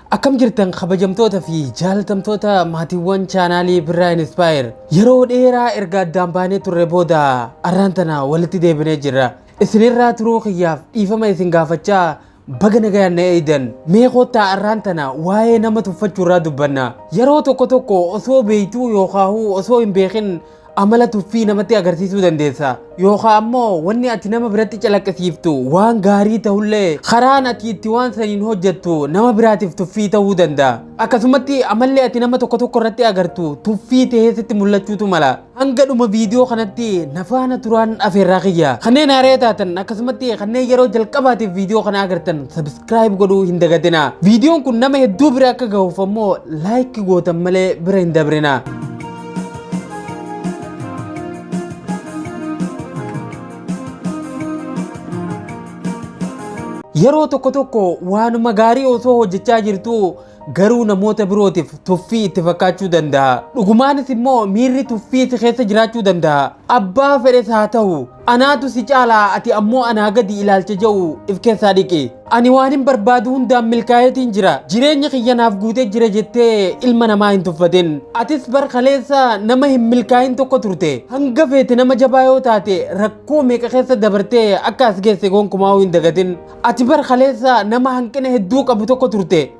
Akkam jirtan kabajamtoota fi jaalatamtoota maatiiwwan chaanaalii Birraa Inspire. Yeroo dheeraa erga addaan baanee turre booda arraan tana walitti deebinee jirra. Isinirraa turuu kiyyaaf dhiifama isin gaafachaa baga nagayaan na eeydan. Mee koottaa arraan tana waa'ee nama tuffachuurraa dubbanna. Yeroo tokko tokko osoo beektuu yookaahuu osoo hin beekin amala tuffii namatti agarsiisuu dandeessa. Yookaan ammoo wanni ati nama biratti calaqqisiiftu waan gaarii ta'ullee karaan ati itti waan saniin hojjettu nama biraatiif tuffii ta'uu danda'a. Akkasumatti amalli ati nama tokko tokko irratti agartu tuffii ta'ee sitti mul'achuutu mala. Hanga dhuma viidiyoo kanatti na faana turaan afeerraa kiyya. Kanneen haaree taatan akkasumatti kanneen yeroo jalqabaatiif viidiyoo kana agartan subscribe godhuu hin dagatinaa. Viidiyoon kun nama hedduu bira akka gahuuf ammoo like gootan malee bira hin dabrinaa. Yeroo tokko tokko waanuma gaarii osoo hojjechaa jirtuu garuu namoota birootiif tuffii itti fakkaachuu danda'a. Dhugumaanis immoo miirri tuffii si keessa jiraachuu danda'a. Abbaa fedhes haa ta'u, anaatu si caalaa ati ammoo anaa gadi ilaalcha jedhu if keessaa dhiqi. Ani waanin barbaadu hundaan milkaa'eetiin jira. Jireenyi kiyya naaf guutee jira jettee ilma namaa hin tuffatin. Atis bar kaleessa nama hin milkaa'in tokko turte. Hanga feete nama jabaa yoo taate rakkoo meeqa keessa dabartee akka as geesse gonkumaa hin dagatin. Ati bar kaleessa nama hanqina hedduu qabu tokko turte.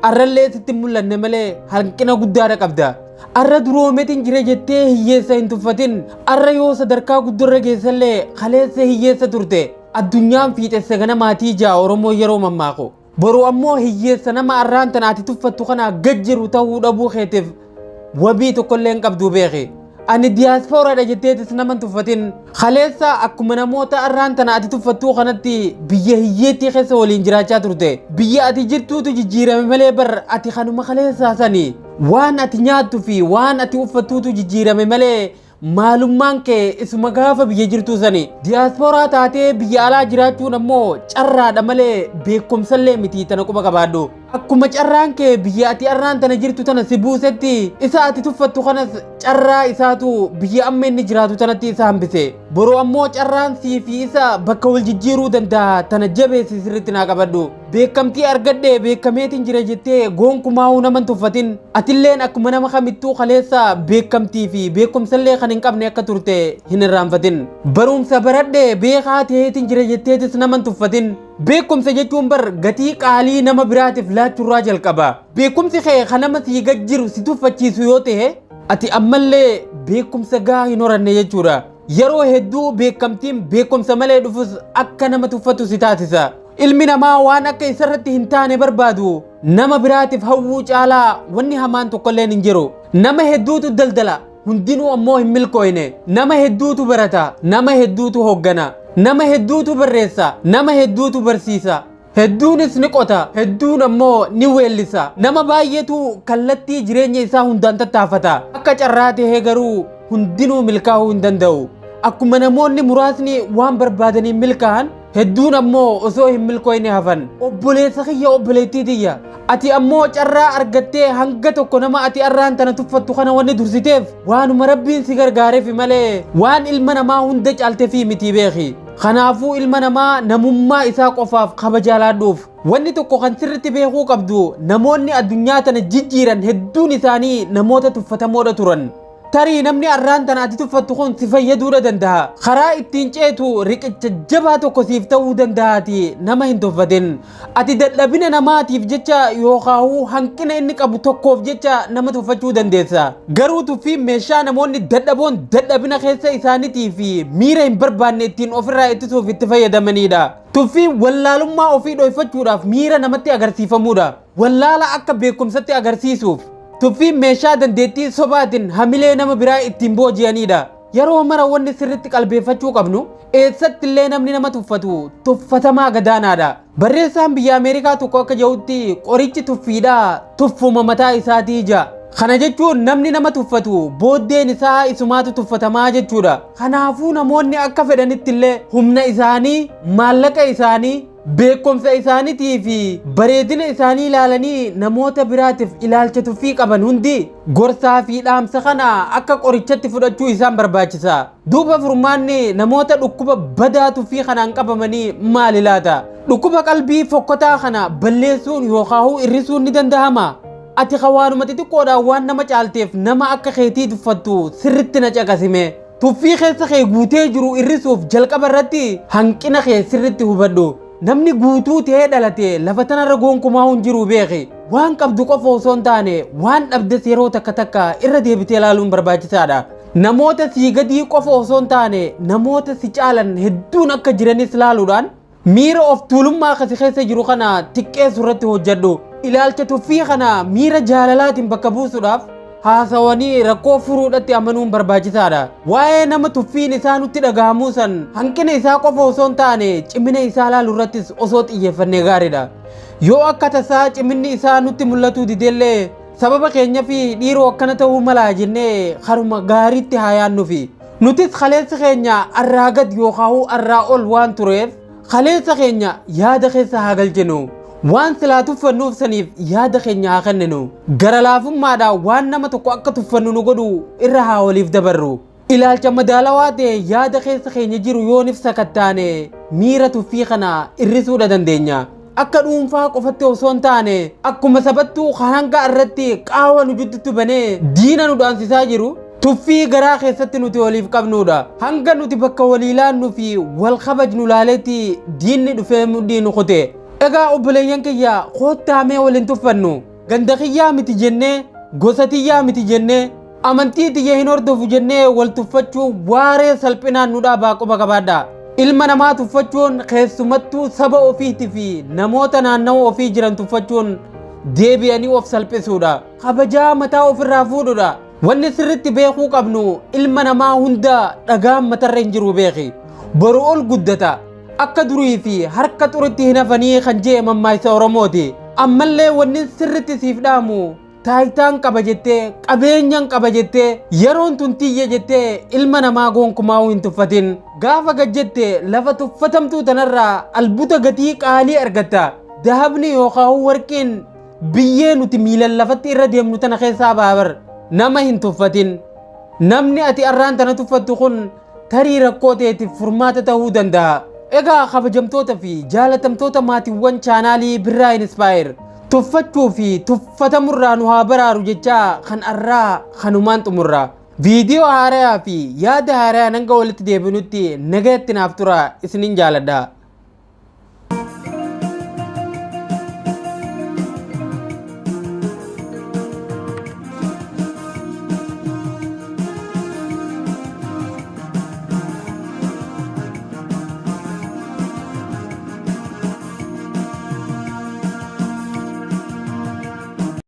Arrallee sitti hin mul'anne malee hanqina guddaadha qabda. Arra duroometiin jira jettee hiyyeessa hin tuffatin. Arra yoo sadarkaa guddarra geessallee kaleessa hiyyeessa turte. Addunyaan fiixessa ganamaatii ja'a Oromoo yeroo mammaaku. Boru ammoo hiyyeessa nama arraan tana ati tuffattu kanaa gad jiru ta'uu dhabuu keetiif wabii tokkollee hin qabduu beeki. Ani diyaaspooraadha jetteetis nama hin tuffatin. Kaleessa akkuma namoota arraan tana ati tuffattuu kanatti biyya hiyyeettii keessa waliin jiraachaa turte. Biyya ati jirtuutu jijjiirame malee bar ati kanuma kaleessaa sani. Waan ati nyaattu fi waan ati uffattuutu jijjiirame malee maalummaan kee isuma gaafa biyya jirtuu sani. Diyaaspooraa taatee biyya alaa jiraachuun ammoo carraadha malee beekumsallee miti tana quba qabaadhu. Akkuma carraan kee biyya ati arraan tana jirtu tana si buusetti isa ati tuffattu kanas carraa isaatu biyya amma inni jiraatu tanatti isa hambise. Boru ammoo carraan sii fi isa bakka wal jijjiiruu danda'a tana jabeessi sirriitti naa qabadhu. Beekamtii argadhe beekameetiin jira jettee gonkumaa'uu nama hin tuffatin. Atilleen akkuma nama kamittuu kaleessa beekamtii fi beekumsallee kan hin qabne akka turte hin irraanfatin. Barumsa baradhe beekaa ta'eetiin jira jetteetis nama hin tuffatin. Beekumsa jechuun bar gatii qaalii nama biraatiif laachuurraa jalqaba. Beekumsi kee kan nama sii gad jiru si tuffachiisu yoo ta'e ati ammallee beekumsa gahaa hin horanne jechuudha. Yeroo hedduu beekamtiin beekumsa malee dhufus akka nama tuffatu si taasisa. Ilmi namaa waan akka isarratti hin taane barbaadu nama biraatiif hawwuu caalaa wanni hamaan tokkolleen hin jiru. Nama hedduutu daldala, hundinuu ammoo hin milkooyne. Nama hedduutu barata, nama hedduutu hooggana. Nama hedduutu barreessa, nama hedduutu barsiisa. Hedduunis ni qota, hedduun ammoo ni weellisa. Nama baay'eetu kallattii jireenya isaa hundaan tattaafata. Akka carraa tahee garuu hundinuu milkaa'uu hin danda'u. Akkuma namoonni muraasni waan barbaadaniin milkaa'an, hedduun ammoo osoo hin milkooyne hafan. Obboleessa kiyya obboleettii tiyya. Ati ammoo carraa argattee hanga tokko nama ati arraan tana tuffattu kana wanni dursiteef waanuma rabbiin si gargaareef malee waan ilma namaa hunda caalteefii miti beeki. Kanaafuu ilma namaa namummaa isaa qofaaf kabajaa laadhuuf. Wanni tokko kan sirriitti beekuu qabdu namoonni addunyaa tana jijjiiran hedduun isaanii namoota tuffatamoodha turan. Tarii namni arraan tana ati tuffattu kun si fayyaduudha danda'a. Karaa ittiin ceetu riqicha jabaa tokko siif ta'uu danda'aati nama hin tuffatin. Ati dadhabina namaatiif jecha yookaan hanqina inni qabu tokkoof jecha nama tuffachuu dandeessa. Garuu tuffiin meeshaa namoonni dadhaboon dadhabina keessa isaaniitii fi miira hin barbaanne ittiin ofirraa ittisuuf itti fayyadamanidha. Tuffiin wallaalummaa ofii dhoyfachuudhaaf miira namatti agarsiifamudha. Wallaala akka beekumsatti agarsiisuuf. Tuffiin meeshaa dandeettii sobaatiin hamilee nama biraa ittiin booji'anidha. Yeroo mara wanni sirriitti qalbeeffachuu qabnu eessatti illee namni nama tuffatu tuffatamaa gadaanaadha. Barreessaan biyya Ameerikaa tokko akka jedhutti qorichi tuffiidhaa tuffuma mataa isaatii ija. Kana jechuun namni nama tuffatu booddeen isaa isumaatu tuffatamaa jechuudha. Kanaafuu namoonni akka fedhanitti illee humna isaanii, maallaqa isaanii, Beekumsa isaaniitii fi bareedina isaanii ilaalanii namoota biraatiif ilaalcha tuffii qaban hundi gorsaa fi dhaamsa kana akka qorichatti fudhachuu isaan barbaachisa. Duuba furmaanni namoota dhukkuba badaa tuffii kanaan qabamanii maali laata? Dhukkuba qalbii fokkotaa kana balleessuun yookaan hir'isuun ni danda'ama? Ati waanuma xixiqqoodhaan waan nama caalteef nama akka keetii tuffattu sirritti na caqasime. Tuffii keessa kee guutee jiru hir'isuuf jalqaba irratti hanqina kee sirritti hubadhu. Namni guutuu ta'ee dhalate lafa tanarra gonkumaa hin jiru beeki. Waan qabdu qofa osoo hin taane waan dhabdes yeroo takka takka irra deebitee ilaaluun barbaachisaadha. Namoota sii gadii qofa osoo hin taane namoota si caalan hedduun akka jiranis ilaaluudhaan miira of tuulummaa akkasi keessa jiru kana xiqqeessu irratti hojjedhu. Ilaalcha tuffii kana miira jaalalaatiin bakka buusuudhaaf haasawanii rakkoo furuudhatti amanuun barbaachisaadha. Waa'ee nama tuffiin isaa nutti dhagahamuu san hanqina isaa qofa osoo hin taane cimina isaa ilaaluu irrattis osoo xiyyeeffannee gaariidha. Yoo akka tasaa ciminni isaa nutti mul'atuu didellee sababa keenya fi dhiiroo akkana ta'uu mala jennee haruma gaariitti haa yaannufi. Nutis kaleessi keenya arraa gad yookaan arraa ol waan tureef kaleessa keenya yaada keessa haa galchinu. Waan silaa tuffannuuf saniif yaada keenya haa kenninu. Gara laafummaadhaan waan nama tokko akka tuffannu nu godhu irra haa waliif dabarru. Ilaalcha madaalawaa ta'e yaada keessa keenya jiru yoonif sakattaane miira tuffii kana hir'isuudha dandeenya. Akka dhuunfaa qofatti osoo hin taane akkuma sabattuu hanga irratti qaawa nu jidduutti banee diina nu dhaansisaa jiru tuffii garaa keessatti nuti waliif qabnudha. Hanga nuti bakka walii laannu fi wal kabajnu laaleetti diinni dhufee mudhii nu kute. Egaa obboleeyyan kiyya koottaamee waliin tuffannu. Ganda kiyyaa miti jennee, gosa tiyyaa miti jennee, amantii tiyya hin hordofu jennee wal tuffachuu waaree salphinaan nu dhaabaa quba qabaadha. Ilma namaa tuffachuun keessumattuu saba ofiitii fi namoota naannawa ofii jiran tuffachuun deebi'anii of salphisuudha. Kabajaa mataa ofirraa fuudhuudha. Wanni sirritti beekuu qabnu ilma namaa hunda dhagaan matarra hin jiru beeki. Boru ol guddata. Akka durii fi harka xuritti hin hafanii kan jee mammaaksa Oromooti. Ammallee wanni sirritti siif dhaamu taayitaan qaba jettee qabeenyaan qaba jettee yeroon tun tiyya jettee ilma namaa gonkumaa hin tuffatin. Gaafa gad jette lafa tuffatamtuu tanarraa albuuda gatii qaalii argatta. Dahabni yookaan warqeen biyyee nuti miilan lafatti irra deemnu tana keessaa baabar nama hin tuffatin. Namni ati arraan tana tuffattu kun tarii rakkoo ta'eetiif furmaata ta'uu danda'a. Egaa kabajamtoota fi jaalatamtoota maatiiwwan chaanaalii Birraa Inspire tuffachuu fi tuffatamurraa nu haa baraaru jechaa kan arraa kanumaan xumurra. Viidiyoo haarayaa fi yaada haarayaa hanga walitti deebinutti nagayatti naaf tura isinin jaaladha.